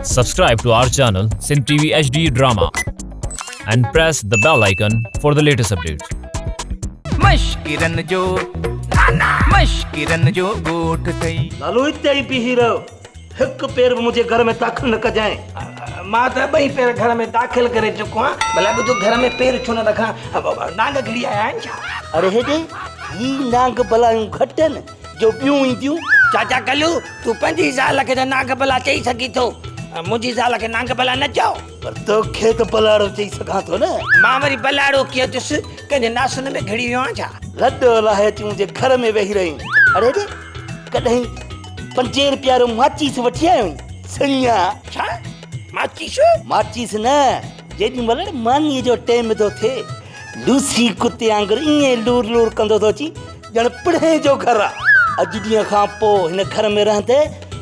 Subscribe to our channel Sindh TV HD Drama and press the bell icon for the latest updates. مشڪرن جو مشڪرن جو ڳوٺ اٿئي. لالو اتي ئي بيهي رهه، هڪ پير به منهنجي گهر ۾ داخل نه ڪجانء. مان ته ٻئي پير گهر ۾ داخل ڪري چڪو آهيان، ڀلا ٻڌو گهر ۾ پير ڇو نه رکان، نانگ گهڙي آيا آهن ڇا؟ اڙي هيڏي هي نانگ بلايون گهٽ آهن جو ٻيون اينديون. چاچا ڪلو، تون پنهنجي زال کي ته نانگ بلا چئي سگهين ٿو، منهنجي زال کي نانگ بلا نه چئو. پر توکي ته بلاڙو چئي سگهان ٿو نه. مان وري بلاڙو ڪيئن ٿيس، ڪنهن جي ناسن ۾ گهڙي ويو آهيان ڇا؟ لڏو لاهي اچي منهنجي گهر ۾ ويهي رهين. اڙي ڙي، ڪڏهن پنجين رپيا وارو ماچيس وٺي آيو آهين؟ سڃا. ڇا؟ ماچيس؟ ماچيس نه، جيڏي مهل مانيء جو ٽيم ٿو ٿئي، لوسي ڪتي وانگر ائين لور لور ڪندو ٿو اچين، ڄڻ پڻهين جو گهر آ. اڄ ڏينهن کان پوء هن گهر ۾ رهندي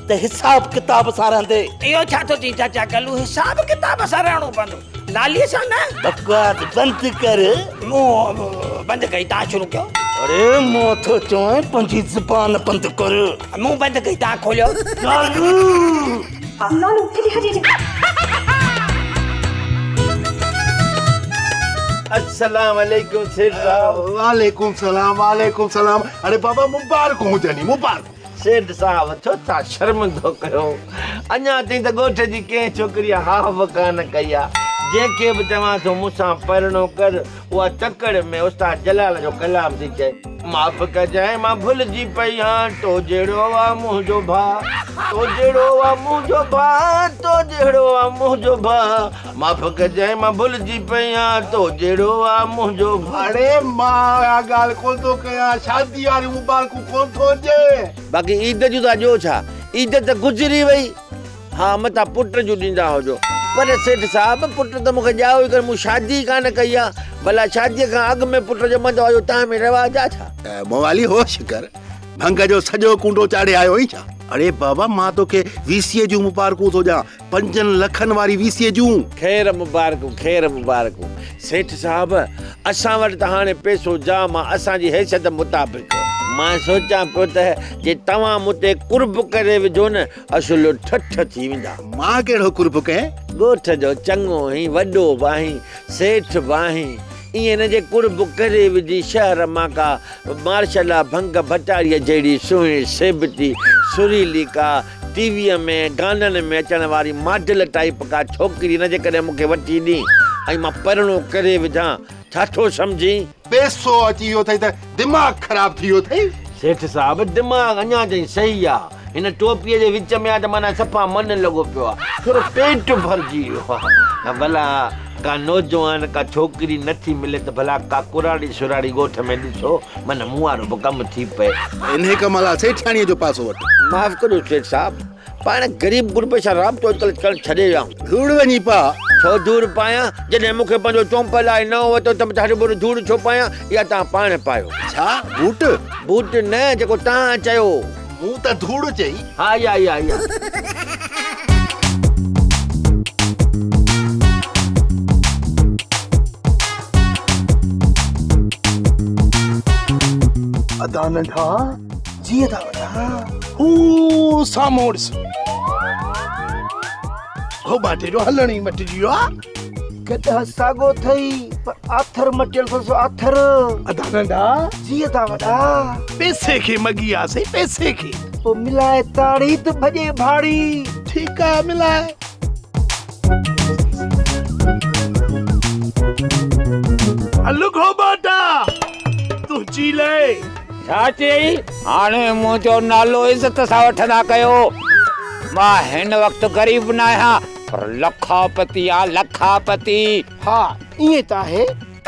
ته حساب ڪتاب سان رهندي. اهو ڇا ٿو چئين چاچا گلو، حساب ڪتاب سان رهڻو پوندو، لاليء سان نه. بڪواس بند ڪر. مون بند ڪئي، تان شروع ڪيو. اڙي مان ٿو چوانء پنهنجي زبان بند ڪر. مون بند ڪئي، تان کوليو. لالو! لالو، هيڏي هيڏي هيڏي. السلام عليڪم سيٺ صاحب. وعليڪم سلام وعليڪم سلام اڙي بابا مبارڪون هجني مبارڪون. سيٺ صاحب ڇو ٿا شرمندو ڪيو اڃا تائين ته ڳوٺ جي ڪنهن ڇوڪريء ها به ڪانه ڪئي آ جنهن کي به چوان ٿو مون سان پرڻو ڪر اها تڪڙ ۾ استاد جلال جو ڪلام ٿي چئي. معاف ڪجانء مان ڀلجي پئي هان تو جهڙو آ منهنجو ڀاء تو جهڙو آ منهنجو ڀاء تو جهڙو آ منهنجو ڀاء معاف ڪجانء مان ڀلجي پئي هان تو جهڙو آ منهنجو ڀاء. اڙي مان اها ڳالهه ڪونه ٿو ڪيان شادي واريون مبارڪون ڪونه ٿو ڏين. باقي عيد جون ٿا ڏيو ڇا؟ عيد ته گذري وئي. ها متان پٽ جون ڏيندا هجو. پر سيٺ صاحب پٽ ته مون کي ڄائو ئي ڪونه، مون شادي ئي ڪانه ڪئي آ. ڀلا شاديء کان اڳ ۾ پٽ ڄمندو آ، اهو توهان ۾ رواج آ ڇا؟ موالي هوش ڪر، ڀنگ جو سڄو ڪونڊو چاڙهي آيو آهين ڇا؟ اڙي بابا مان توکي وي سيء جون مبارڪون ٿو ڏيان، پنجن لکن واري وي سيء جون. خير مبارڪون، خير مبارڪون. سيٺ صاحب اسان وٽ ته هاڻي پئسو جام آ، اسان جي حيثيت مطابق. مان سوچان پيو ته جي توهان مون تي قرب ڪري وجهو نه اصل ٺٺ ٿي ويندا. مان ڪهڙو قرب ڪئين؟ ڳوٺ جو چڱو آهين، وڏو به آهين، سيٺ به آهين، ائين نه جي قرب ڪري وجهي شهر مان ڪا مارشلا ڀنگ ڀٽاريء جهڙي سهڻي سيبتي سريلي ڪا ٽي ويء ۾ گانن ۾ اچڻ واري ماڊل ٽائيپ ڪا ڇوڪري نه جيڪڏهن مون کي وٺي ڏين ۽ مان پرڻو ڪري وجهان، ڇا ٿو سمجهين؟ پئسو اچي ويو اٿئي ته دماغ خراب ٿي ويو اٿئي. سيٺ صاحب دماغ اڃا تائين صحيح آ. هن ٽوپيء جي وچ ۾ آ ته معنيٰ صفا من لڳو پيو آ. ٿورو پيٽ ڀرجي ويو آ. ڀلا ڪا نوجوان ڪا ڇوڪري نه ٿي ملي ته ڀلا ڪا ڪراڙي سراڙي ڳوٺ ۾ ڏسو من مون وارو به ڪم ٿي پئي. انهيء ڪم لاء سيٺياڻيء جو پاسو وٺ. معاف ڪجو سيٺ صاحب. پاڻ غريب غربي سان رابطو اڄڪلهه ڪرڻ ڇڏي ويا آهيون. ڌوڙ وڃي پاء. ڇو ڌوڙ پايان؟ جڏهن مون کي پنهنجو چونپل لاء نئون ورتو ته هروڀرو ڌوڙ ڇو پايان؟ اها توهان پاڻ پايو. ڇا؟ بوٽ؟ بوٽ نه، جيڪو توهان چيو. مون ته ڌوڙ چئي. ها اها اها اها. ادا ننڍا. جيئن ٿا وڏا. هو سامهون ڏس. گهوٻاٽي جو هلڻ ئي مٽجي ويو آ. گڏهه ساڳو اٿئي پر آٿر مٽيل اٿس آٿر. ادا ننڍا. جيئن ٿا وڏا. پئسي کي مڳي آ سائين پئسي کي. پوء ملائي تاڙي ته ڀڄي ڀاڙي. ٺيڪ آ ملائي. هل گهوٻاٽا تنهنجي لئه. ڇا چيئي؟ هاڻي منهنجو نالو عزت سان وٺندا ڪيو. مان هن وقت غريب ناهيان پر لکاپتي آهيان لکاپتي. ها ائين ته آهي.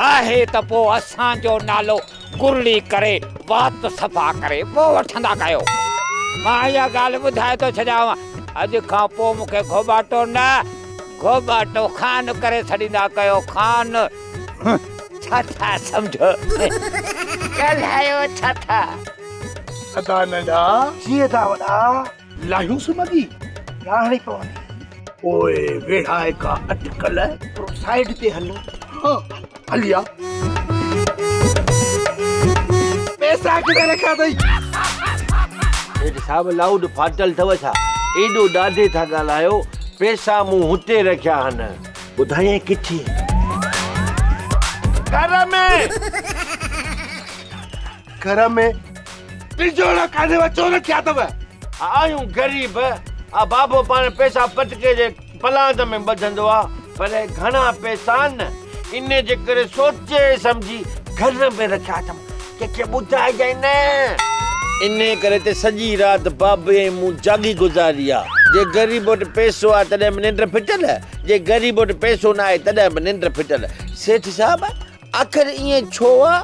آهي ته پوء اسان جو نالو گرڙي ڪري وات صفا ڪري پوء وٺندا ڪيو. مان اها ڳالهه ٻڌائي ٿو ڇڏيانو اڄ کان پوء مون کي گهوٻاٽو نه گهوٻاٽو خان ڪري سڏيندا ڪيو خان. ڇا ٿا سمجهو؟ ڳالهايو ڇا ٿا؟ ادا ننڍا. جي ادا وڏا. لاهيون سمڳي. لاهڻي پوندي. پوء ويڙهائي ڪا اٽڪل. ٿورو سائيڊ تي هل. ها هلي آ. پئسا ڪٿي رکيا اٿئي؟ سيٺ صاحب لائوڊ ڦاٽل اٿو ڇا؟ ايڏو ڏاڍي ٿا ڳالهايو. پئسا مون هتي رکيا آهن. ٻڌايانء ڪٿي؟ گهر ۾. گهر ۾ ٽجوڙا ڪانهي وا ڇو رکيا اٿو؟ آهيون غريب. آ بابو پاڻ پئسا پٽڪي جي پلاند ۾ ٻڌندو آ، پر اهي گهڻا پئسا آهن نه، انهي جي ڪري سوچي سمجهي گهر ۾ رکيا اٿم. ڪنهن کي ٻڌائجانء نه. انهيء ڪري ته سڄي رات بابي ۽ مون جاڳي گذاري آ. جي غريب وٽ پئسو آ تڏهن به ننڊ ڦٽل، جي غريب وٽ پئسو نه آهي تڏهن به ننڊ ڦٽل. سيٺ صاحب، آخر ائين ڇو آ؟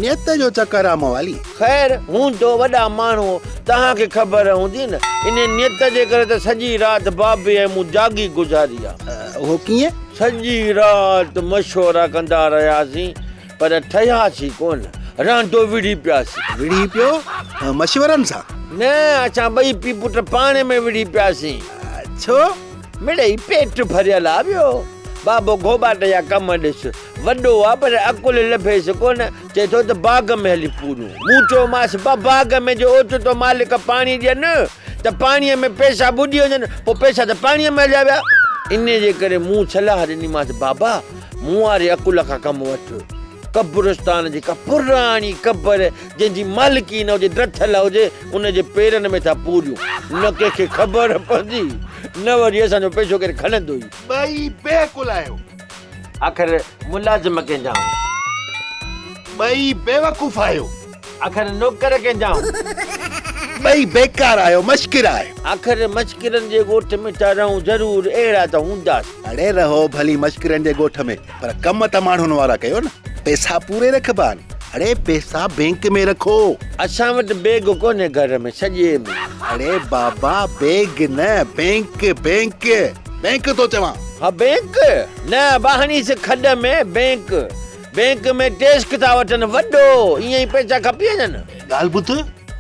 نيت جو چڪر آ موالي. خير، هوندو وڏا ماڻهو، توهان کي خبر هوندي نه. انهيء نيت جي ڪري ته سڄي رات بابي ۽ مون جاڳي گذاري آ. اهو ڪيئن؟ سڄي رات مشورا ڪندا رهياسين. پر ٺهياسين ڪونه، رهندو وڙهي پياسين. وڙهي پيو مشورن سان؟ نه، اسان ٻئي پيء پٽ پاڻ ۾ وڙهي پياسين. ڇو؟ مڙئي پيٽ ڀريل آ ويو. بابو گهوٻاٽ جا ڪم ڏس. وڏو آ پر عقل لڀيس ڪونه. چئي ٿو ته باغ ۾ هلي پوريون. مون چيومانس، با باغ ۾ جي اوچتو مالڪ پاڻي ڏين ته پاڻيء ۾ پئسا ٻڏي وڃن، پوء پئسا ته پاڻيء ۾ هليا ويا. انهيء جي ڪري مون صلاح ڏنيمانس، بابا! مون واري عقل کان ڪم وٺ. قبرستان جي ڪا پراڻي قبر جنهن جي مالڪي نه هجي، ڊٺل هجي، ان جي پيرن ۾ ٿا پوريون. نه ڪنهن کي خبر پوندي، نه وري اسان جو پئسو ڪير کڻندو ئي. ٻئي بي عقل آهيو. آخر ملازم ڪنهن جا آهيون؟ ٻئي بيوقوف آهيو. آخر نوڪر ڪنهن جا آهيون؟ ٻئي بيڪار آهيو، مشڪرا آهيو. آخر مشڪرن جي ڳوٺ ۾ ٿا رهون، ضرور اهڙا ته هونداسين. اڙي رهو ڀلي مشڪرن جي ڳوٺ ۾، پر ڪم ته ماڻهن وارا ڪيو نه. پئسا پوري رکبا آهن. اڙي پئسا بينڪ ۾ رکو. اسان وٽ بيگ ڪونهي گهر ۾ سڄي ۾. اڙي بابا بيگ نه بينڪ بينڪ بينڪ ٿو چوان. ها بينڪ نه ٻاهڻيس کڏ ۾ بينڪ. بينڪ ۾ ٽيڪس ٿا وٺن وڏو، ائين ئي پئسا کپي وڃن. ڳالهه ٻڌ،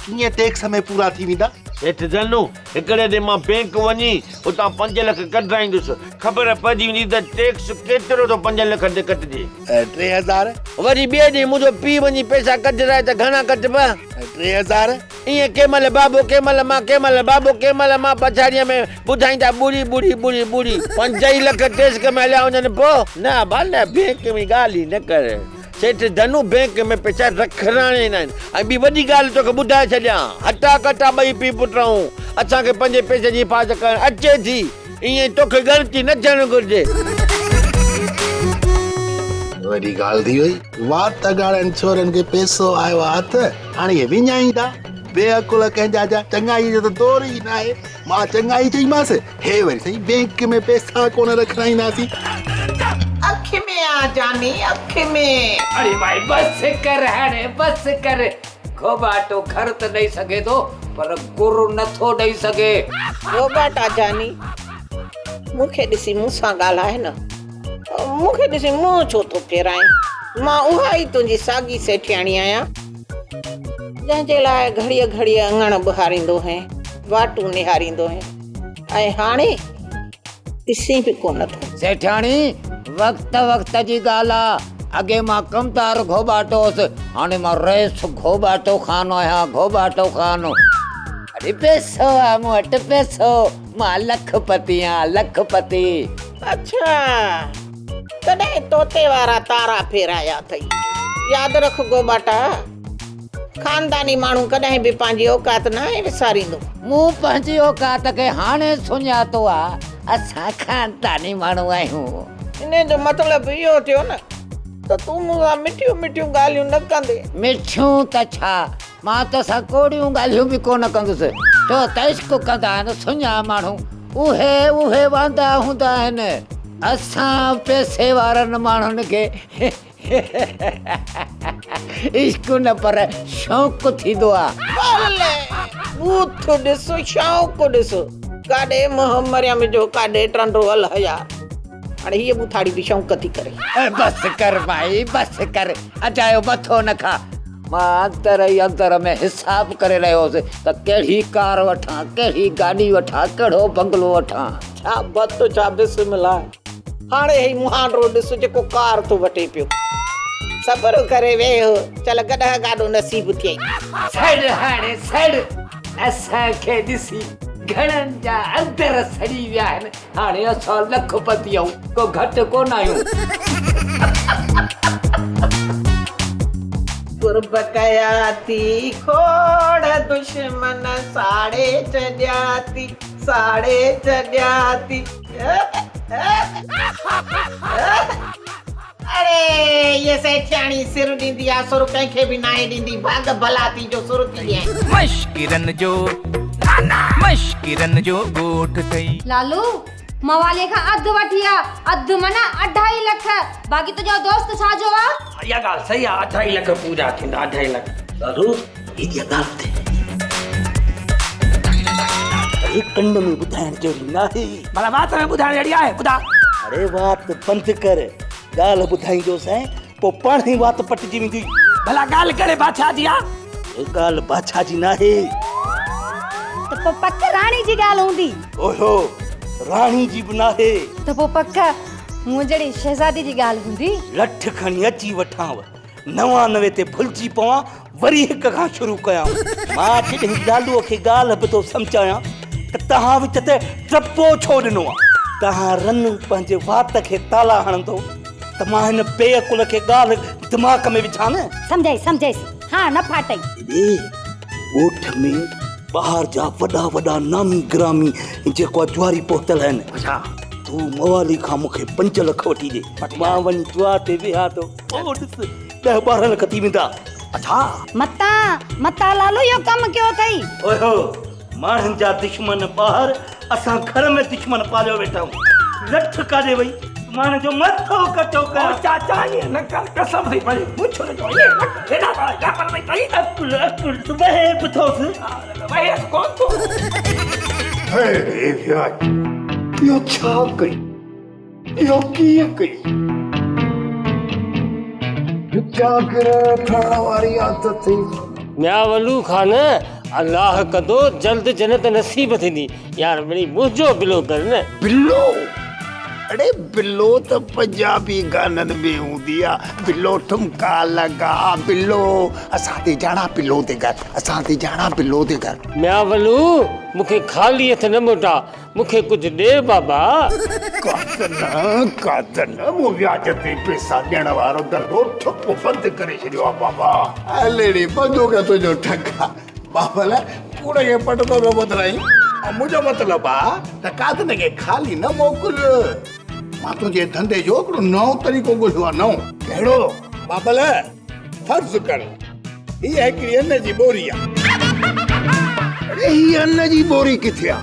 ڪيئن ٽيڪس ۾ پورا ٿي ويندا؟ سيٺ ڌنو، هڪڙي ڏينهن مان بينڪ وڃي اتان 5 لک ڪڍرائيندس، خبر پئجي ويندي ته ٽيڪس ڪيترو ٿو 5 لکن تي ڪٽجي. 3000. وري ٻئي ڏينهن منهنجو پيء وڃي پئسا ڪڍرائي ته گهڻا ڪٽبا؟ 3000. ائين ڪنهن مهل بابو ڪنهن مهل مان ڪنهن مهل بابو ڪنهن مهل مان پڇاڙيء ۾ ٻڌائيندا ٻڙي ٻڙي ٻڙي ٻڙي 5 ئي لک ٽيسڪ ۾ هليا وڃن پوء نه ابا نه بينڪ ۾ ڳالهه ئي نه ڪر سيٺ ڌنو بينڪ ۾ پئسا رکرائڻا ئي ناهن ۽ ٻي وڏي ڳالهه توکي ٻڌائي ڇڏيان هٽا ڪٽا ٻئي پيء پٽ آهيون اسان کي پنهنجي پئسي جي حفاظت ڪرڻ اچي ٿي ائين توکي ڳڻتي نه ٿيڻ گهرجي. وڏي ڳالهه ٿي وئي. وات اگهاڙن ڇورن کي پئسو آيو آ هٿ، هاڻي اهي وڃائيندا. بي عقل ڪنهن جا جا، چڱائيء جو ته دور ئي ناهي. مان چڱائي چئيمانس، هي وري سائين بينڪ ۾ پئسا ڪونه رکرائينداسين. اک ۾ آ جاني اک ۾. اڙي مائي بس ڪر هاڻي بس ڪر. گهوٻاٽو گهر ته ڏئي سگهي ٿو پر گر نٿو ڏئي سگهي. گهوٻاٽا جاني مون کي ڏسي مون سان ڳالهاء نه. مون کي ڏسي منهن ڇو ٿو ڦيرائين؟ مان اها ئي تنهنجي ساڳي سيٺياڻي آهيان، جنهن جي لاء گهڙيء گهڙيء اڱڻ ٻهاريندو هئين، واٽون نهاريندو هئين ۽ هاڻي ڏسين به ڪونه ٿو. سيٺياڻي، وقت وقت جي ڳالهه آ. اڳي مان ڪمدار گهوٻاٽو هوس، هاڻي مان رئيس گهوٻاٽو خان آهيان، گهوٻاٽو خان. اڙي پئسو آ مون وٽ پئسو، مان لکپتي آهيان، لکپتي. اڇا، تڏهن طوطي وارا تارا ڦيرايا اٿئي. ياد رک گوٻاٽا، خانداني ماڻهو ڪڏهن به پنهنجي اوقات ناهي وساريندو. مون پنهنجي اوقات کي هاڻي سڃاتو آ، اسان خانداني ماڻهو آهيون. انهيء جو مطلب اهو ٿيو نه ته تون مون سان مٺيون مٺيون ڳالهيون نه ڪندين. مٺيون ته ڇا، مان توسان ڪوڙيون ڳالهيون به ڪونه ڪندس، ڇو ته عشق ڪندا آهن سڃا ماڻهو، اهي اهي واندا هوندا آهن. اسان پئسي وارن ماڻهن کي عشق نه پر شوق ٿيندو آ. ڀلي ٻوٿ ڏس شوق ڏس، ڪاڏي منهن مريم جو ڪاڏي ٽنڊو الهيار. هاڻي هيء ٻوٿاڙي به شوق ٿي ڪري. بس ڪر مائي بس ڪر، اجايو مٿو نه کاء. مان اندر ئي اندر ۾ حساب ڪري رهيو هوس ته ڪهڙي ڪار وٺان، ڪهڙي گاڏي وٺان، ڪهڙو بنگلو وٺان. ڇا بت ڇا بسم الله. هاڻي هي مهانڊو ڏس جيڪو ڪار ٿو وٺي پيو. صبر ڪري ويهه، چل گڏهه گاڏو نصيب ٿئي. سڙ هاڻي سڙ، اسان کي ڏسي گهڻن جا اندر سڙي ويا آهن. هاڻي اسان لک پتي آهيون، ڪو گهٽ ڪونه آهيون. قرب ڪيا ٿي کوڙ دشمن ساڙي ڇڏيا ٿي ساڙي ڇڏيا ٿي. اڙي هيء سيٺياڻي سر ڏيندي آ سر ڪنهن کي به ناهي ڏيندي ڀاڳ ڀلا ٿي جو سر ٿي ڏين. مشڪرن جو مشڪرن جو ڳوٺ ٿئي. لالو، موالي کان اڌ وٺي آ، اڌ معنيٰ اڍائي لک، باقي تنهنجو دوست ڇا جو آ؟ اها ڳالهه صحيح آ، اڍائي لک پورا ٿيندا، اڍائي لک. لالو، هيڏي ڳالهه ٻڌ. اڙي ڪن ۾ ٻڌائڻ جهڙي ناهي. ڀلا وات ۾ ٻڌائڻ جهڙي آهي، ٻڌاء. اڙي وات بند ڪر، ڳالهه ٻڌائيندوسانء، پوء پاڻ ئي وات پٽجي ويندي. ڀلا ڳالهه ڪهڙي بادشاهه جي آ؟ اهي ڳالهه بادشاهه جي ناهي. ته پوء پڪ راڻي جي ڳالهه هوندي. اوهو، راڻي جي به ناهي. ته پوء پڪ مون جهڙي شهزادي جي ڳالهه هوندي. لٺ کڻي اچي وٺانء، 99 تي ڀلجي پوان، وري هڪ کان شروع ڪيان. مان جڏهن لالوء کي ڳالهه به ٿو سمجهايان ته توهان وچ تي ٽپو ڇو ڏنو آ؟ توهان رن پنهنجي وات کي تالا هڻندو ته مان هن بي عقل کي ڳالهه دماغ ۾ وجهان نه. سمجهائيس سمجهائيس هاڻ نه ڦاٽئي. هيڏي ڳوٺ ۾ ٻاهر جا وڏا وڏا نامي گرامي جيڪو جواري پهتل آهن. اڇا. تون موالي کان مون کي 5 لک وٺي ڏي. مان وڃي جوار تي ويهان ٿو. پوء ڏس 10 12 لک ٿي ويندا. اڇا. متان متان لالو اهو ڪم ڪيو اٿئي. اوهو ماڻهن جا دشمن ٻاهر اسان گهر ۾ دشمن پاليو ويٺا آهيون. لٺ ڪاڏي وئي ماڻهن جو مٿو ڪچو ڪيان. او چاچا ائين نه ڪر قسم ٿي پوي مون ڇو جو ائين نه ڪر هيڏا وارا جا پر وئي پئي. عقل عقل ته وهي به ٿوس. وهيس ڪونه ٿو. هي وياج اهو ڇا ڪئي؟ اهو ڪيئن ڪئي؟ چاڪر ٺهڻ واري عادت اٿئي. ميان ولو خان الله ڪندو جلد جنت نصيب ٿيندي. يار مڙئي منهنجو بلو ڪر نه. بلو اڙي بلو ته پنجابي گانن ۾ هوندي آ بلو ٺمڪا لگا بلو اسان تي جاڻا بلو تي گهر اسان تي جاڻا بلو تي گهر. ميان ولو مون کي خالي هٿ نه موٽاء مون کي ڪجهه ڏي بابا. ڪاتن ڪاتن مون وياج تي پئسا ڏيڻ وارو ڌنڌو ٺپ بند ڪري ڇڏيو آ بابا. هل اڙي بندو ڪيو تنهنجو ٺڪ آ. بابل ڪوڙ کي پٽ ٿو پيو ٻڌرائين. منهنجو مطلب آ ته ڪاتن کي خالي نه موڪل. مان تنهنجي ڌنڌي جو هڪڙو نئون طريقو ڳولهيو آ نئون. ڪهڙو؟ بابل فرض ڪر هيء هڪڙي ان جي ٻوري آ. اڙي هيء ان جي ٻوري ڪٿي آ؟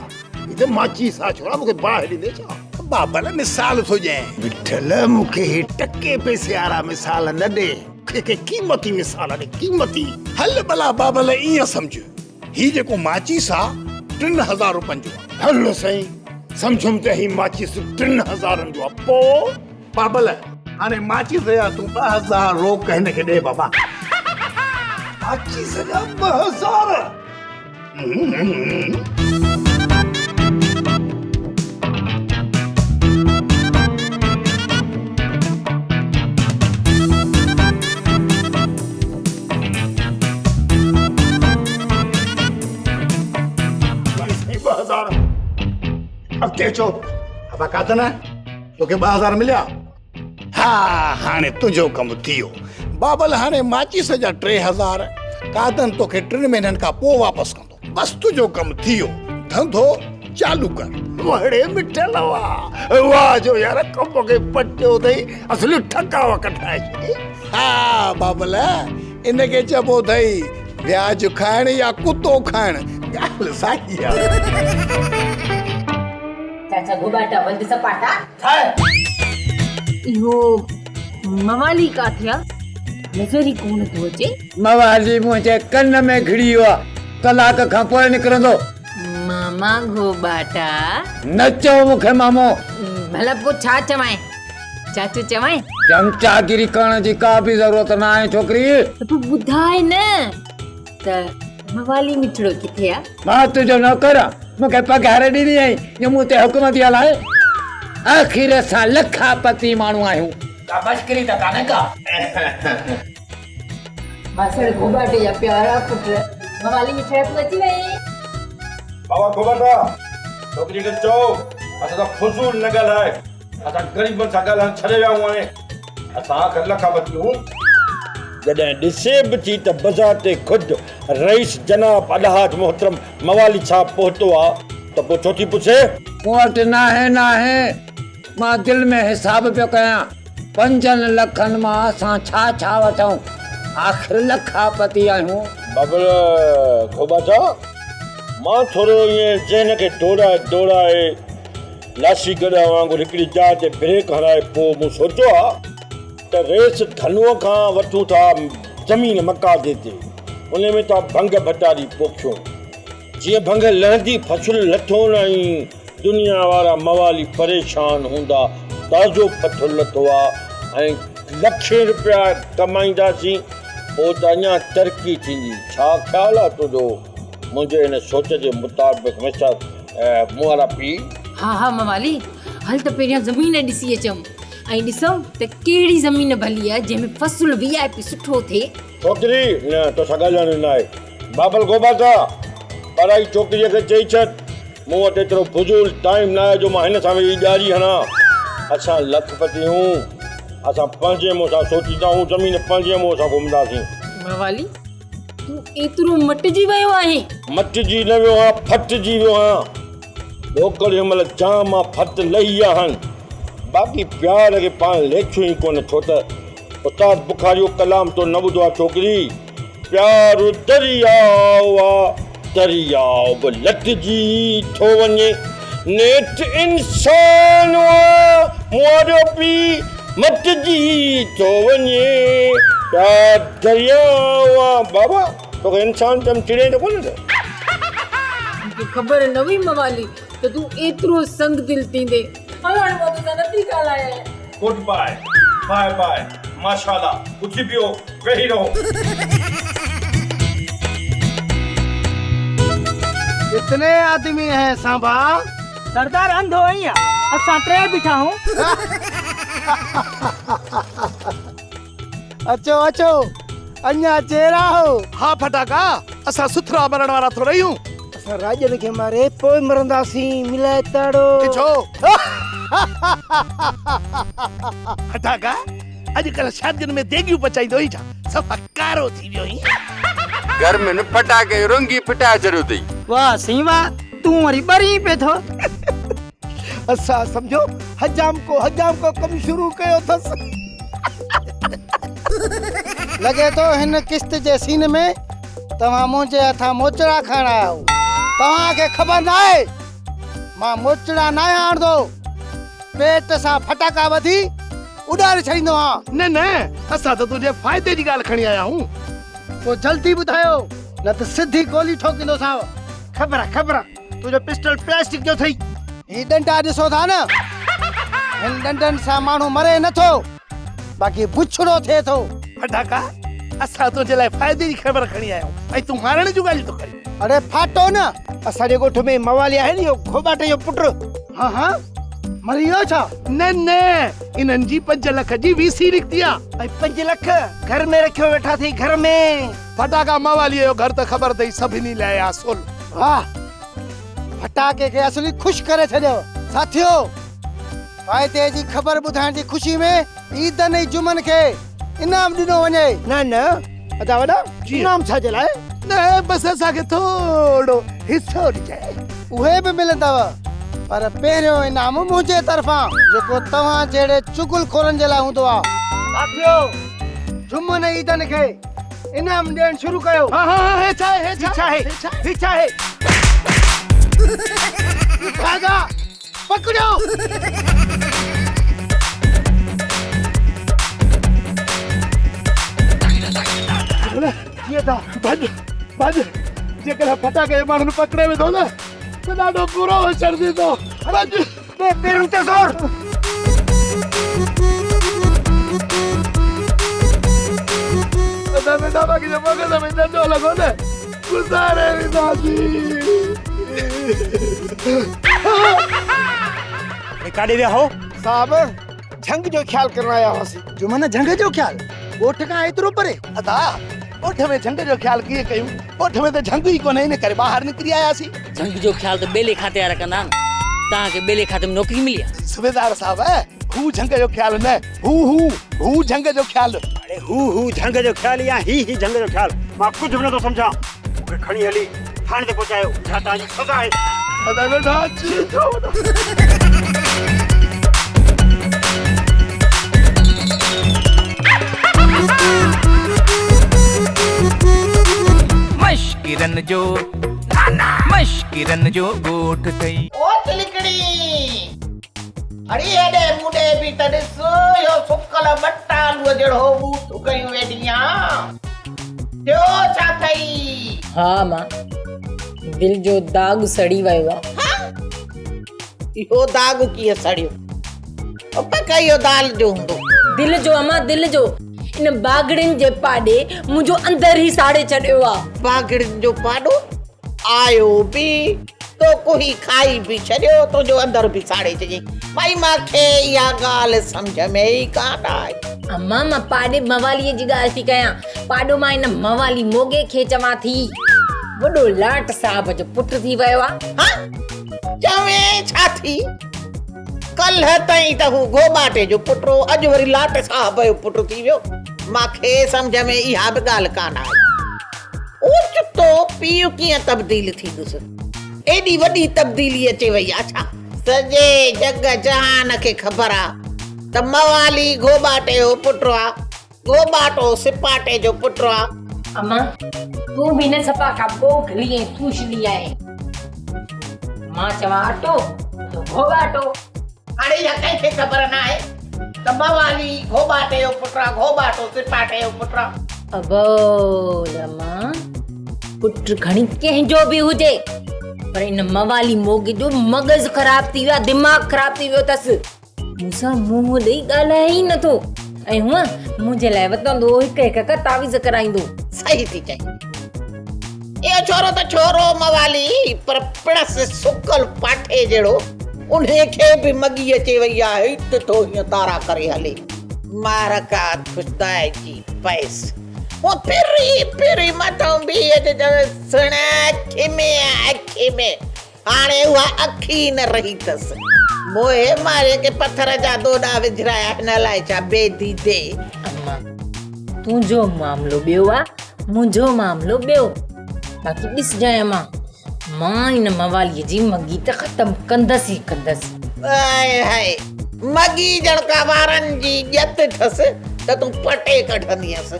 هي ته ماچيس آ ڇورا مون کي باهه ڏيندي ڇا؟ بابل مثال ٿو ڏيانء. مٺل مون کي هي ٽڪي پئسي وارا مثال نه ڏي. مون کي قيمتي مثال ڏي قيمتي. هل ڀلا بابل ائين سمجهه هي جيڪو ماچيس آ 3000 روپين جو آ. هل سائين سمجهيم ته هي ماچيس ٽن هزارن جو آ پوء؟ بابل هاڻي ماچيس جا تون 2000 روڪ هن کي ڏي بابا. ماچيس جا 2000. اڳتي اچو ابا ڪاتن توکي 2000 مليا ها هاڻي تنهنجو ڪم ٿي ويو بابل هاڻي ماچيس جا 3000 قادن توکي 3 مهينن کان پوء واپس ڪندو بس تنهنجو ڪم ٿي ويو ڌنڌو چالو ڪر وڙي مٺل واهه واهه جو يار ڪم کي پٽيو اٿئي اصل ٺڪاء ڪڍرائي ڇڏي ها بابل ان کي چئبو اٿئي وياج کائڻ يا ڪتو کائڻ ڳالهه ساڳي آهي. چاچا گهوٻاٽا ولد سپاٽا. اهو موالي ڪاٿي آ نظر ئي ڪونه ٿو اچي. موالي منهنجي ڪن ۾ گهڙي ويو آ ڪلاڪ کان پوء نڪرندو. ماما گهوٻاٽا. نه چئو مون کي مامو. ڀلا پوء ڇا چوانء چاچو چوانء. چمچاگيري ڪرڻ جي ڪا به ضرورت نه آهي ڇوڪري. ته پوء ٻڌاء نه ته موالي مٺڙو ڪٿي آ؟ مان تنهنجو نوڪر آن، مون کي پگهار ڏني آهين جو مون تي حڪم ٿي هلائين؟ آخر اسان لکاپتي ماڻهو آهيون. ڪا مشڪري ته ڪانهي ڪا؟ ماسڙ گهوٻاٽي جا پيارا پٽ، موالي مٺڙا تون اچي وئين؟ بابا گوبندا، ڇوڪريء کي چئو، اسان سان فضول نه ڳالهائي. اسان غريبن سان ڳالهائڻ ڇڏي ويا آهيون هاڻي. اسان آخر لکاپتي آهيون. جڏهن ڏسي به ٿي ته بذات خود رئيس جناب الحاج محترم موالي صاحب پهتو آ ته پوء ڇو ٿي پڇي؟ مون وٽ ناهي ناهي. مان دل ۾ حساب پيو ڪيان، پنجن لکن مان اسان ڇا ڇا وٺون، آخر لکاپتي آهيون. بابل گهوٻاٽا، مان ٿورو ائين ذهن کي ڊوڙائي ڊوڙائي لاسي گڏهه وانگر هڪڙي جاء تي بريڪ هڻائي پوء مون سوچيو آ ته ريس ڌنوء کان وٺون ٿا زمين مقاضي تي، ان ۾ ٿا ڀنگ ڀٽاري پوکيون. جيئن ڀنگ لهندي فصل لٿو نه ۽ دنيا وارا موالي پريشان هوندا تازو پٿر لٿو آ ۽ لکين رپيا ڪمائينداسين پوء ته اڃا ترقي ٿيندي ڇا خيال آ تنهنجو منهنجي هن سوچ جي مطابق مسٽر مون وارا پيء. ها ها موالي هل ته پهريان زمين ڏسي اچون ۽ ڏسون ته ڪهڙي زمين ڀلي آ جنهن ۾ فصل وي آء پي سٺو ٿئي. ڇوڪري نه توسان ڳالهائڻو ناهي. بابل گوباتا، پرائي ڇوڪريء کي چئي ڇڏ، مون وٽ ايترو فضول ٽائيم ناهي جو مان هن سان ويهي ڄاري هڻان. اسان لکپتي آهيون، اسان پنهنجي منهن سان سوچيندا آهيون، زمين پنهنجي منهن سان گهمنداسين. موالي، تون ايترو مٽجي ويو آهين؟ مٽجي نه ويو آهيان، ڦٽجي ويو آهيان. ڏوڪڙ هن مهل جام مان ڦٽ لهي ويا آهن. باقي پيار کي پاڻ ليکيو ئي ڪونه، ڇو ته استاد بخاري جو ڪلام تو نه ٻڌو آهي ڇوڪري. پيار درياء آ، درياء به لٽجي ٿو وڃي. نيٺ انسان آ، مون پي مٽجي ٿو وڃي. پيار درياء آ، بابا توکي انسان چيم چڙين ته ڪونه ٿو. مونکي خبر نه هئي موالي ته تون ايترو سنگدل ٿيندين. هل هاڻي مان توسان نٿي ڳالهايان. گڊ باء، باء باء، ماشاءالله، اٿي بيهو، ويهي رهو. ڪتني آدمي هين سانڀا؟ سردار انڌو ائين آ، اسان ٽي بيٺا هون. اچو اچو، اڃا جيئرا هو. ها ڦٽاڪا، اسان سٿرا مرڻ وارا ٿورئي هون. اسان راڄن کي ماري پوء مرنداسين، ملائي تاڙو. ڇو؟ ڦٽاڪا، اڄڪلهه شادين ۾ ديڳيون پچائيندو آهين ڇا؟ صفا ڪارو ٿي ويو آهين. گرمين ڦٽاڪي جو رنگ ئي ڦٽائي ڇڏيو اٿئي. واهه سائين واهه، تون وري ٻرين پئي ٿو. اسان سمجهو حجام ڪو حجام ڪو ڪم شروع ڪيو اٿس. لڳي ٿو هن قسط جي سين ۾ توهان منهنجي هٿان موچڙا کائڻ آيا آهيو. توهان کي خبر ناهي مان موچڙا ناهيان آڻندو. پيٽ سان ڦٽاڪا ٻڌي اڏاري ڇڏيندو آهيان. نه نه اسان ته تنهنجي فائدي جي ڳالهه کڻي آيا آهيون. پوء جلدي ٻڌايو نه ته سڌي گولي ٺوڪيندوسانو. خبر آ خبر آ تنهنجو پسٽل پلاسٽڪ جو اٿئي. هي ڏنڊا ڏسو ٿا نه هن ڏنڊن سان ماڻهو مري نه ٿو باقي بڇڙو ٿئي ٿو. ڦٽاڪا اسان تنهنجي لاء فائدي جي خبر کڻي آيا آهيون ۽ تون مارڻ جون ڳالهيون ٿو ڪرين. اڙي ڦاٽو نه اسان جي ڳوٺ ۾ موالي آهي نه اهو گهوٻاٽي جو پٽ. ها ها مري ويو ڇا؟ نه نه انهن جي 5 لک جي وي سي نڪتي آ. ۽ 5 لک گهر ۾ رکيو ويٺا اٿئي گهر ۾. ڦٽاڪا مواليء جو گهر ته خبر اٿئي سڀني لاء آ سول. واهه ڦٽاڪي کي اصلي خوش ڪري ڇڏيو. ساٿيو فائدي جي خبر ٻڌائڻ جي خوشي ۾ عيدن ۽ جمعن کي انعام ڏنو وڃي. نه نه ادا وڏا انعام ڇا جي لاء؟ نه بس اسان کي ٿورو حصو ڏجانء. اهي به ملندؤ پر پهريون انعام منهنجي طرفان جيڪو توهان جهڙي چغل خورن جي لاء هوندو آ. ساٿيو جمعن ۽ عيدن کي انعام ڏيڻ شروع ڪيو. ها ها ها هي ڇا آهي هي ڇا آهي هي ڇا آهي. ڀاڳا پڪڙيو. جيئن ٿا ڀڄ ڀڄ جيڪڏهن ڦٽاڪي جي ماڻهن پڪڙي وڌو نه ته ڏاڍو برو حشر ٿيندو ڀڄ. پيرن تي زور. ادا ننڍا باقي جو مغز ۾ ڏنڊو لڳو نه گذاري وينداسين. ڪاڏي ويا هو؟ صاحب جهنگ جو خيال ڪرڻ آيا هئاسين. جمن جهنگ جو خيال؟ ڳوٺ کان ايترو پري؟ ادا ڳوٺ ۾ جهنگ جو خيال ڪيئن ڪيون؟ ڳوٺ ۾ ته جهنگ ئي ڪونهي ان ڪري ٻاهر نڪري آياسين. جهنگ جو خيال ته ٻيلي کاتي وارا ڪندا آهن. توهان کي ٻيلي کاتي ۾ نوڪري ملي آهي. صوبيدار صاحب، هو جهنگ جو خيال نه، هو هو هو جهنگ جو خيال. اڙي هو هو جهنگ جو خيال يا هي هي جهنگ جو خيال، مان ڪجهه به نٿو سمجهان. مون کي کڻي هلي ٿاڻي تي پهچايو، اها توهان جي سزا آهي. ادا ننڍا اچي ٿيو. مشڪرن جو مشڪرن جو ڳوٺ ٿئي. او چلڪڻي! اڙي هيڏي مون ڏي به ته ڏس، اهو سڪل ٻٽالوء جهڙو ٻوٿ ڪيون ويٺي آن. ٿيو ڇا ٿئي؟ ها امان، دل جو داغ سڙي ويو آ. ها؟ اهو داغ ڪيئن سڙيو؟ پڪ اهو دال جو هوندو. دل جو امان دل جو. ان باگڙين جي پاڏي منهنجو اندر ئي ساڙي ڇڏيو آ. باگڙين جو پاڏو آيو به تو ڪوهي کائي به ڇڏيو، تنهنجو اندر به ساڙي ڇڏيائين. ڀائي مان کي اها ڳالهه سمجهه ۾ ئي ڪانه آئي. امان مان پاڏي مواليء جي ڳالهه ٿي ڪيان. پاڏو مان ان موالي موڳي کي چوان ٿي. وڏو لاٽ صاحب جو پٽ ٿي ويو آ. ها؟ چوين ڇا ٿي؟ ڪلهه تائين ته هو گهوٻاٽي جو پٽ هو، اڄ وري لاٽ صاحب جو پٽ ٿي ويو. مان کي سمجهه ۾ اها به ڳالهه ڪانه آئي. اوچتو پيء ڪيئن تبديل ٿيندس؟ ايڏي وڏي تبديلي اچي وئي آ ڇا؟ سڄي جڳ جهان کي خبر آ ته موالي گهوٻاٽي جو پٽ آ. گهوٻاٽو سپاٽي جو پٽ آ. امان، تون به نه صفا ڪا ٻوگهلي ۽ ٺوشلي آهين. مان چوان اٽو، تون گهوٻاٽو. هاڻي اها ڪنهن کي خبر ناهي ته موالي گهوٻاٽي جو پٽ آ، گهوٻاٽو سپاٽي جو پٽ آ. ابول امان، پٽ کڻي ڪنهن جو به هجي، پر ان موالي موڳي جو مغز خراب ٿي ويو آ، دماغ خراب ٿي ويو اٿس. مون سان منهن ڏئي ڳالهائي ئي نٿو ۽ هونء منهنجي لاء وتندو هڪ هڪ ڪا تعويذ ڪرائيندو. صحيح ٿي چئين. اهو ڇورو ته ڇورو موالي پر پڻس سڪل پاٺي جهڙو انهي کي به مڳي اچي وئي آهي هت ٿو هيئن تارا ڪري هلي. معرڪا خدائي جي پيس. هونء ڦري ڦري مٿئون بيهي اچي چوي سڻ اک ۾ اک ۾. هاڻي اها اک ئي نه رهي اٿس. موهي مارئي کي پٿر جا دوڏا وجهرايا هن الائي ڇا بي ديدي. اما تنهنجو معاملو ٻيو آ منهنجو معاملو ٻيو. باقي ڏسجانء اما مان ان مواليء جي مڳي ته ختم ڪندس ئي ڪندس. آئي هائي مڳي ڄڻ ڪا وارن جي ڄت اٿس ته تون پٽي ڪڍندينس.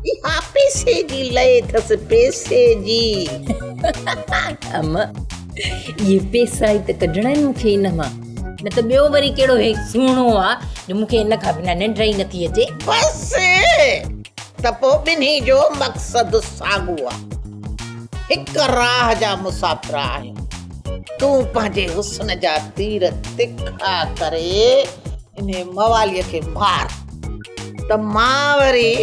اها پئسي جي لئي اٿس پئسي جي. ام اهي پئسا ئي ته ڪڍڻا آهن مون کي ان مان نه ته ٻيو وري ڪهڙو هي سهڻو آ جو مون کي ان کان بنا ننڊ ئي نٿي اچي. بس ته پوء ٻنهي جو مقصد ساڳو آ. هڪ راهه جا مسافر آهيون. تون پنهنجي حسن جا تير تکا ڪري انهي مواليء کي مار. ته مان وري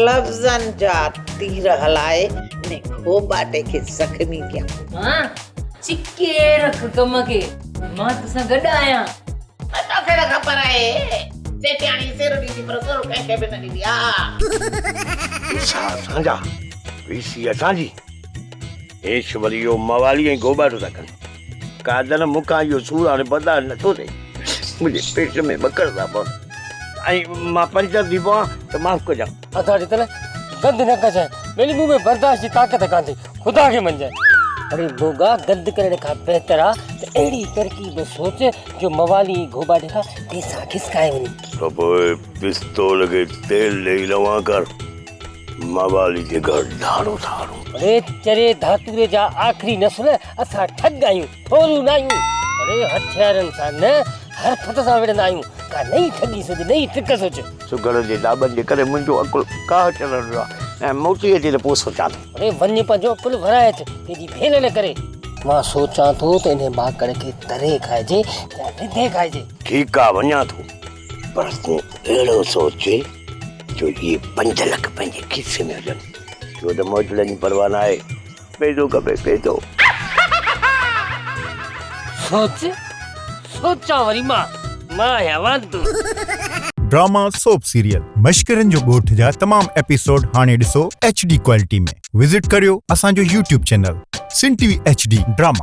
لفظن جا تير هلائي انهي گهوٻاٽي کي زخمي ڪيان. مان ڇڪي رک ڪم کي، مان توسان گڏ آهيان. توکي ته خبر آهي، سيٺياڻي سر ڏيندي پر سر ڪنهن کي به نه ڏيندي. ها. پيسا اسان جا، ويسي اسان جي. هيش وري اهو موالي ۽ گهوٻاٽو ٿا ڪن. قادر مون کان اهو سور هاڻي برداشت نٿو ٿئي. منهنجي پيٽ ۾ ٻڪر ٿا پون ۽ مان پنچر ٿي پوان ته معاف ڪجان. ادا جتل گند نه ڪجانء ٻيلي مون ۾ برداشت جي طاقت ڪانهي خدا کي مڃجانء. اڙي موڳا گند ڪرڻ کان بهتر آ ته اهڙي ترڪيب سوچ جو موالي ۽ گهوٻاٽي کان پيسا کسڪائي وڃي. ته پوء پستول کي تيل ڏئي روان ڪر. موالي جي گهر ڌاڙو ٿا هڻون. اڙي چري ڌاتوري جا آخري نسل اسان ٺڳ آهيون ٿورو نه آهيون. اڙي هٿيارن سان نه حرفت سان وڙهندا آهيون. ڪا نئين ٺڳي سوچ نئين ٽرڪ سوچ. سگهڙ جي داٻن جي ڪري منهنجو عقل ڪاهه چڙهڻ ويو آهي ۽ موٽي اچي ته پوء سوچان ٿو. اڙي وڃ پنهنجو عقل ورائي اچ تنهنجي ڀيل نه ڪري. مان سوچان ٿو ته انهي ماڪڙ کي تري کائجي يا رڌي کائجي. ٺيڪ آ وڃان ٿو پر تون اهڙو سوچ. جو اهي 5 لک پنهنجي کيسي ۾ هجن، ڇو ته موچڙن جي پرواهه ناهي، پئسو کپي پئسو. سوچ، سوچان وري مان، مان آهيان واندو. ڊراما سوپ سيريل مشڪرن جو ڳوٺ جا تمام ايپيسوڊ هاڻي ڏسو ايڇ ڊي ڪوالٽي ۾ وزٽ ڪريو اسان جو YouTube channel. Sindh T V H D drama.